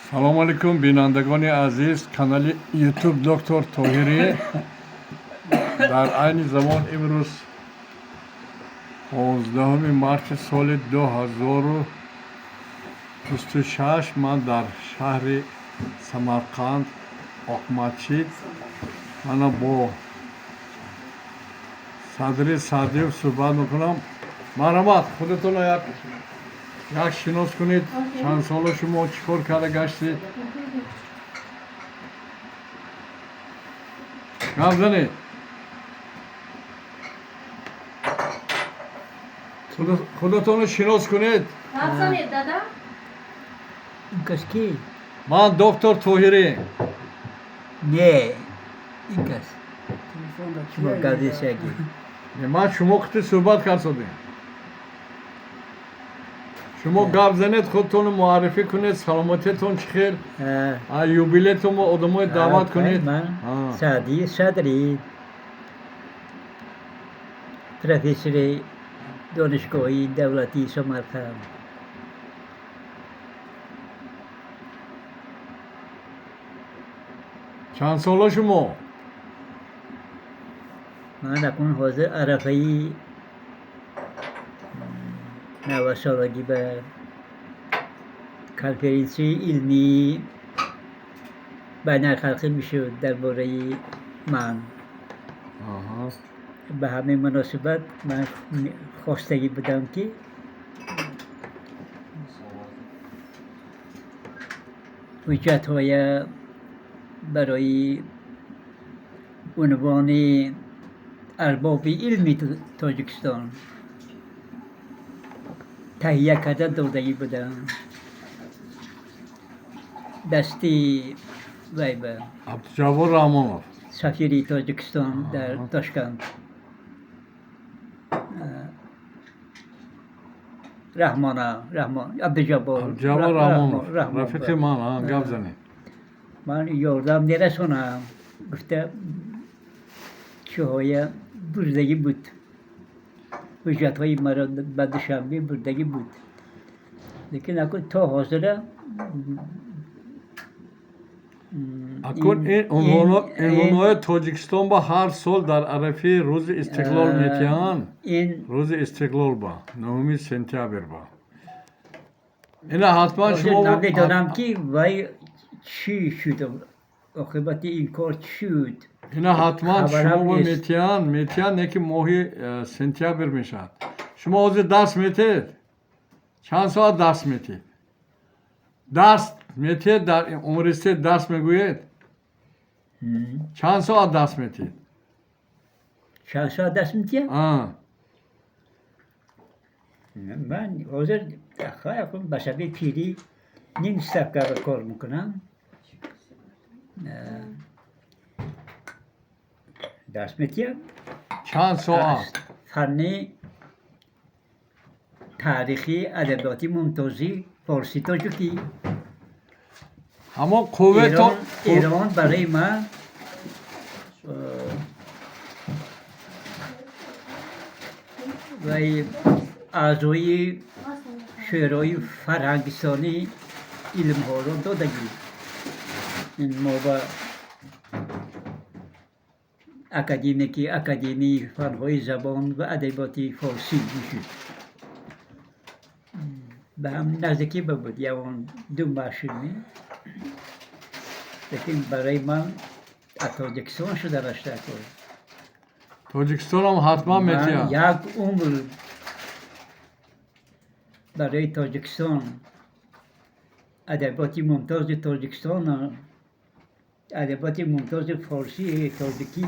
Салому алейкум, бинандагони азиз, канали YouTube Доктор Тоҳирӣ. Дар айни замон имрӯз 15 марти соли 2026 ман дар шаҳри Самарқанд, Оқмасҷид, мана бо Садри Саъдиев суҳбат мекунам. Марҳамат, худатонро як шинос кунед. Чанд сола шумо, чӣ кор карда гаштед? Гап занед. Худатонро шинос кунед. Гап занед, дада. Ин кас ки? Ман доктор Тоҳирӣ. Не, ин кас шумо газесаги. Ман шумо қити суҳбат кардодем. Шумо гап занед, худтонро муаррифӣ кунед, саломатиятон чӣ хел, юбилейтон одамои даъват кунед. Ман Саъди Садрӣ, профессори Донишгоҳи давлатии Самарқанд. Чанд сола шумо? Ман акнун ҳозир арафаи 90-солагӣ ба конференсияи илмии байналхалқӣ мешуд дар бораи ман. Ба ҳамин муносибат ман хостагӣ будам, ки ҳуҷҷатҳоя барои унвони арбоби илми Тоҷикистон таҳия карда додагӣ будам дасти вай ба Абдуҷаббор Раҳмонов. Сафири Тоҷикистон дар Тошканд, Раҳмона, Раҳмон, Абдуҷаббор. Абдуҷаббор Раҳмонов рафиқи ман. Гап занед. Ман ёрдам мерасонам гуфта, чиҳоя бурдагӣ буд, ҳуҷҷатҳои маро ба Душанбе бурдагӣ буд, лекин акун то ҳозира Акун ин унвонҳои Тоҷикистон ба ҳар сол дар арафаи Рӯзи истиқлол метиҳанд. Рӯзи истиқлол ба 9 сентябр ба ина ҳатман шумо. Намедонам, ки вай чӣ шуд, оқибати ин кор чӣ шуд. Ина ҳатман шумо метиҳанд, не ки моҳи сентябр мешавад. Шумо ҳозир дарс метиҳед? Чанд соат дарс метиҳед? Дарс метиҳед дар университет, дарс мегӯед? Чанд соат дарс метиҳед? Чанд соат дарс метиҳам? Ман ҳозир ба сабаби пирӣ ним ставкаро кор мекунам. Дарс метиҳам. Чанд соат? Фанни таърихи адабиёти мумтози форси тоҷикӣ. Ҳамон қуввато. Эрон барои ман вай аъзои Шӯрои фарҳангистони илмҳоро додагӣ. Ин мо ба академики Академияи фанҳои забон ва адабиёти форсӣ мешуд. Ба ҳам наздикӣ буд, ягон 2 маҳ шуд, лекин барои ман аз Тоҷикистон шуда рафта. Тоҷикистонам ҳатман метиҳад. Як умр барои Тоҷикистон, адабиёти мумтози Тоҷикистон, адабиёти мумтози форсии тоҷикӣ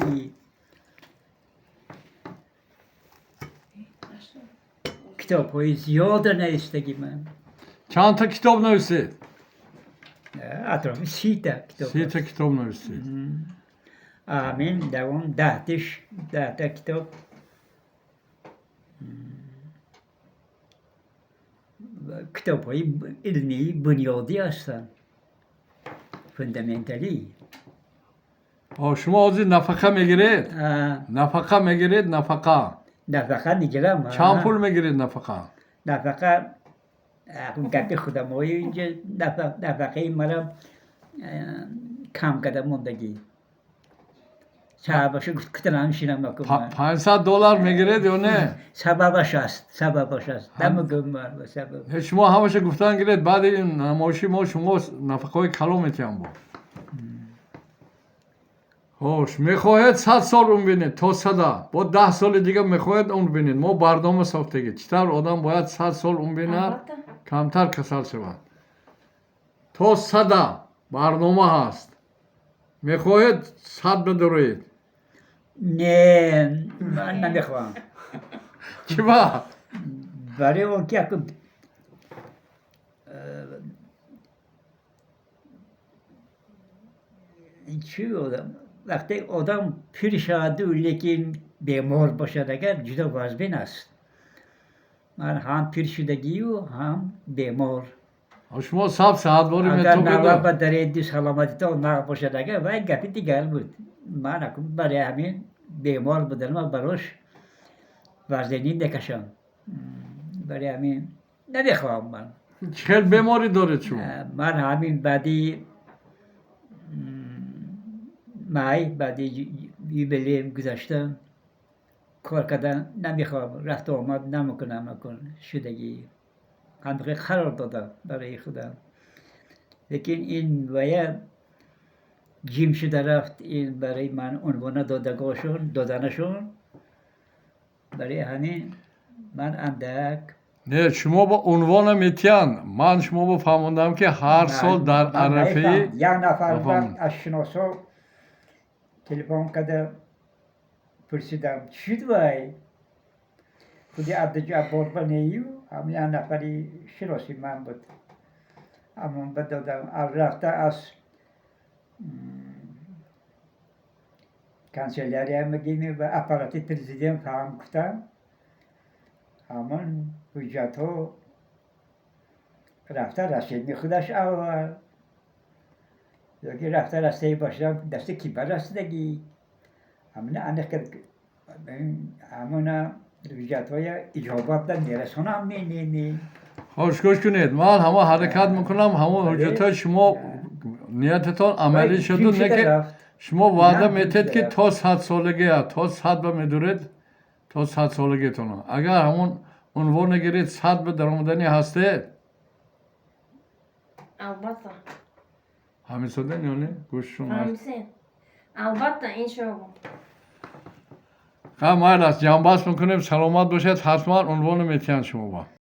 китобҳои зиёда навиштагӣ ман. Чандта китоб нависед? Атрофи 30-та китоб. 30-та китоб нависед. Амин давом 10-тиш, 10-та китоб китобҳои илмии бунёдӣ ҳастанд, фундаменталӣ. Шумо ҳозир нафақа мегиред? Нафақа мегиред, нафақа? Нафақа мегирам. Чанд пул мегиред нафақа? Нафақа Гапи худамои инҷа нафақаи мара кам карда мондагӣ. Сабабашо гуфтанам шинам. $500 мегиред ё не? Сабабаш аст, сабабаш аст. Намегӯм ман сабаб. Шумо ҳамаша гуфтан гиред, баъди ин намоиши мо шумо нафақаҳои калон метиҳам бо. Хош, мехоҳед 100 сол умр бинед, то сада бо 10 соли дига мехоҳед умр бинед? Мо барнома сохтагӣ, чӣ тавр одам бояд 100 сол умр бинад, Албатта. камтар касал шавад. То сада барнома ҳаст. Мехоҳед 100 бидуроед? Не, ман намехоҳам. Чӣ ба? Барои он ки яку чӣ, одам вақте одам пир шаваду, лекин бемор бошад агар, ҷудо вазбин аст. Ман ҳам пир шудагию, ҳам бемор. Шумо саб саатбори Агар метобед. нава ба дареди саломатито нағ бошад агар, вай гапи дигар буд. Ман акун барои ҳамин бемор буданма барош вазнинӣ мекашам. Барои ҳамин намехоҳам ман. Чӣ хел беморӣ доред шумо? Ман ҳамин баъди май, баъди юбилеем гузашта, кор кардан намехоҳам, рафту омад намекунам. Акун шудагӣ ҳамихел қарор додам барои худам, лекин ин вая ҷим шуда рафт. Ин барои ман унвона додагошон доданашон, барои ҳамин ман андак. Не, шумо ба унвона метиҳанд. Ман шумо ба фаҳмондам, ки ҳар сол дар Ман арафаи нафаҳмам. Як нафар ман Нафаҳмам. аз шиносо телефон карда пурсидам, чӣ шуд вай худи Абдуҷаббор ба нею, ҳам як нафари шиноси ман буд, ҳамон ба додам. Рафта аз канселярия мегими ва аппарати президент фаҳм гуфтам, ҳамон ҳуҷҷатҳо рафта расидми худаш аввал ёки рафта растаи бошам, дасти ки ба расидагӣ, ҳамина аниқ кард. Ҳамона ҳуҷҷатҳоя иҷобатда мерасонам, не, не, не. Хош, гӯш кунед, ман ҳама ҳаракат мекунам, ҳамон ҳуҷҷатҳои шумо ниятатон амалӣ шуду, не ки шумо ваъда метиҳед, ки то 100-солагия, то 100 ба медуред, то 100-солагиатон агар ҳамон унвон гиред, 100 ба даромаданӣ ҳастед? Албатта. Ҳамисоден ё не? Гӯшшон. Фаҳмисен. Албатта, иншоалло. Ха, майли аст, ҷамъбаст мекунем. Саломат бошед, ҳатман унвоно метиҳанд шумо ба.